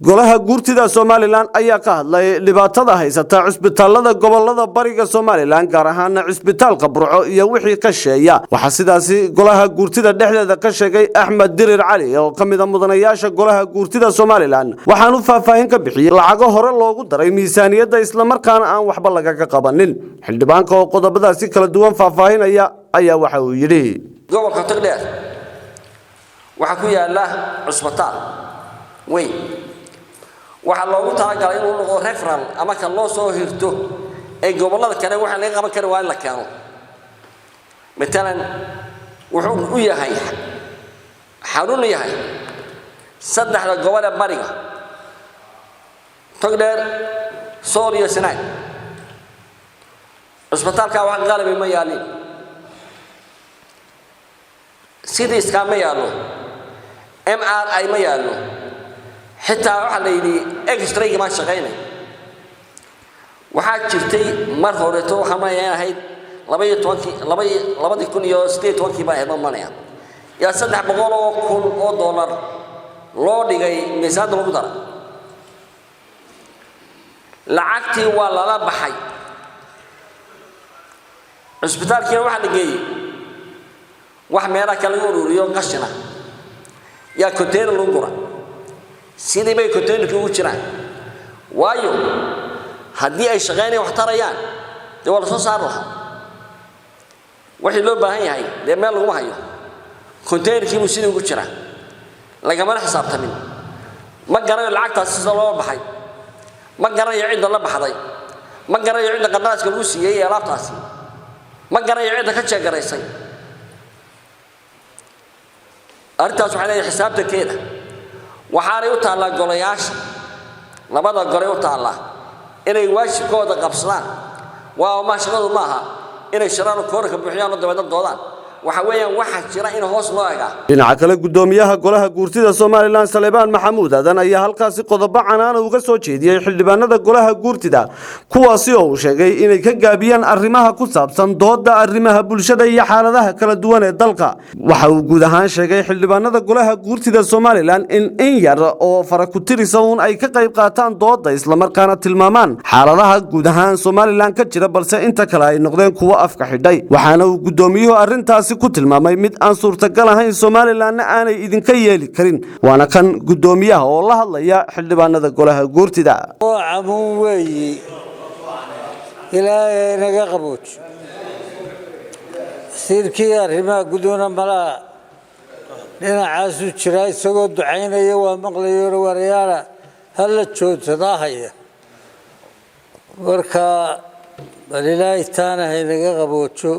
Golaha Guurtida Somalilan ayaa ka hadlay dhibaatada haysata cusbitaalada gobolada bariga Somalilan, gaar ahaana cusbitaalka Burco iyo wixii ka sheeya. Waxaa sidaasi golaha guurtida dhexdeeda ka sheegay Axmed Dirir Cali oo ka mid a mudanayaasha golaha guurtida Somalilan. Waxaanu faahfaahin ka bixiyey lacago hore loogu daray miisaaniyadda, islamarkaana aan waxba lagaga qabanin. Xildhibaanka oo qodobadaasi kala duwan faahfaahinaya ayaa waxa uu yidhi: Gobolka Togdheer waxaa ku yaala cusbitaal weyn. Waxaa loogu talagalay inuu noqdo referral ama ka loo soo hirto ee gobollada kale waxa laga qaban kari waa in la keeno. Matalan, wuxuu u yahay xarun u yahay saddexda gobol ee bariga: Togdheer, Sool iyo Sanaag. Cusbitaalkaa wax qalabi ma yaalin, CT scan ma yaallo, MRI ma yaallo, xitaa waxaa la yidhi X-rayga maan shaqaynay. Waxaa jirtay mar horeeto, waxaa malaya in ahayd 12-kii, 2018-kii baa ahayd ma manaya, yaa $300,000 loo dhigay miisaanada lagu dara. Lacagtii waa lala baxay, cusbitaalkiina waxaa la geeyey wax meelaha kale lagu ururiyo qashina, yaa container lagu gura. Sidii bay containerkii ugu jiraan, waayo haddii ay shaqaynayaan, wax tarayaan, dee waa la soo saari lahaa. Wixii loo baahan yahay dee meel laguma hayo. Containerkii buu sidii ugu jiraa, lagamana xisaabtamin. Ma garanayo lacagtaasi sida loo baxay, ma garanayo cidda la baxday, ma garanayo cidda qandaraaska lagu siiyey ee alaabtaasi, ma garanayo cidda ka jeegaraysay arrintaas. Waxay leedahay xisaabtankeeda, waxaanay u taallaa golayaasha, labada golay u taallaa inay waajibkooda qabsadaan. Waa ma shaqadu maaha inay shiraan, koorka buuxiyaan oo dabeedna doodaan. Waxa weeyaan waxaa jira in hoos loo egaa. Dhinaca kale, gudoomiyaha golaha guurtida Somalilan, Saleebaan Maxamuud Aadan, ayaa halkaasi qodobo canaana uga soo jeediyey xildhibaanada golaha guurtida, kuwaasi oo uu sheegay inay ka gaabiyaan arrimaha ku saabsan dooda arrimaha bulshada iyo xaaladaha kala duwan ee dalka. Waxa uu guud ahaan sheegay xildhibaanada golaha guurtida Somalilan in yar oo farakutirisa uun ay ka qayb qaataan dooda, islamarkaana tilmaamaan xaaladaha guud ahaan Somalilan ka jira, balse inta kale ay noqdeen kuwo afka xidhay. Waxaana uu gudoomiyuhu arrintaasi ku tilmaamay mid aan suurtagal ahayn, Somalilanna aanay idinka yeeli karin. Waana kan gudoomiyaha oo la hadlaya xildhibaanada golaha guurtida. Oo camuun weeyi, Ilaahay naga qaboojo. Wasiirkii arrimaha guduhuna malaha dhinacaasuu jiraa, isagoo ducaynaya waa maqlayo, waryaala hala joogsadaa haya. Marka bal Ilaahay taana haynaga qaboojo.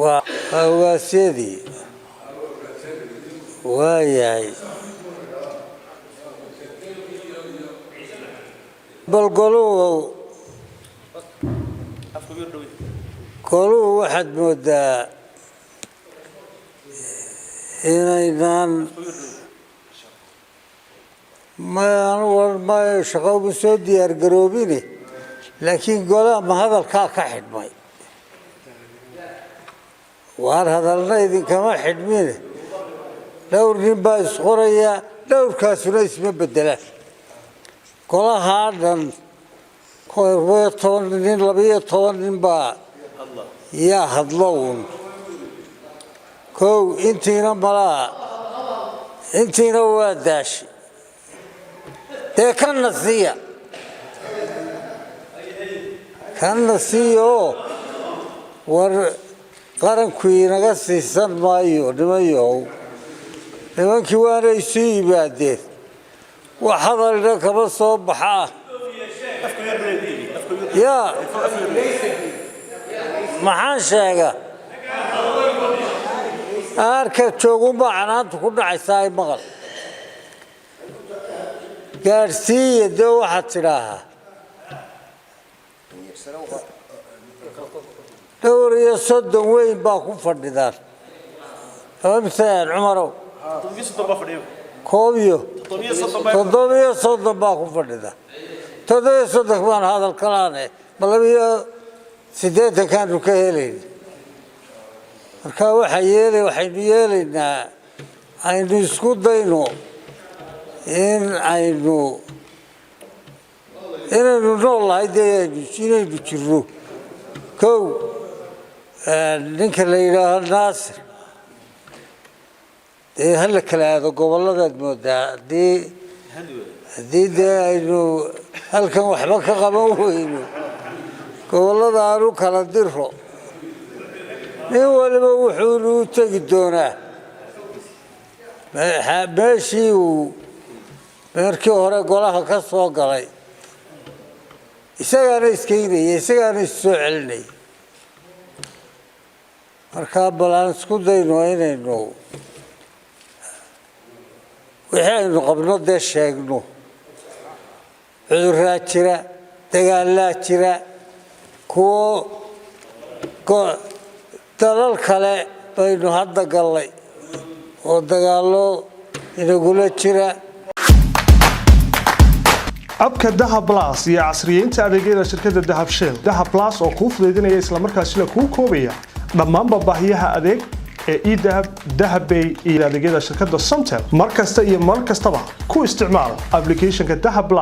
Waa ogaasyadii waa yahay. Bal goluhu waxaad moodaa inaynaan ma shaqo uma soo diyaar garoobine, laakiin golaha ma hadalkaa ka xidhmay? Waar hadalna idinkama xidhmine. Dhowr nin baa isqoraya, dhowrkaasuna isma bedelaan. Golahaa dhan 11 nin, 12 nin baa yaa hadlo uun. Kow intiina malaa, intiina waa daashay. Dee kana siiya, kana siiya oo war qaranku inaga siisan maayo. Nimanyahow, nimankii waana isu yimaadeen, wax hadalna kama soo baxaa. Yaa maxaan sheega? Aarka joogunbaa canaanta ku dhacaysaa. Ay maqal gaadhsiiya. Dee waxaad tidhaahaa 35 weyn baa ku fadhidaan. Miseen Cumarow, 37 baa ku fadhida. 37 baan hadal kalaane, ma 82-kaanu ka helayn? Marka waxaa yeelay, waxaynu yeelaynaa, aynu isku dayno in aynu inaynu nool nahay, dee inaynu jirno. Kow, ninka la yidhaaho Naasir, dee hala kala aado gobolladaad moodaa. Haddii dee aynu halkan waxba ka qaban weyno, gobollada aanu kala diro, nin waliba wuxuunu u tegi doonaa meeshii uu markii hore golaha ka soo galay. Isagaana iskeynaya, isagaana is soo celinaya. Markaa bal aan isku dayno inaynu wixii aynu qabno dee sheegno. Cuduraa jira, dagaalaa jira, kuwo dalal kale baynu hadda gallay oo dagaallo inagula jira. App-ka Dahab Plus iyo casriyeynta adeegyada shirkadda Dahab Shell. Dahab Plus oo kuu fudaydinaya islamarkaasina kuu koobaya dhammaanba baahiyaha adeeg ee eDahab, Dahabbay iyo adeegyada shirkadda Somtel, mar kasta iyo mar kastaba ku isticmaal application-ka Dahab Plus.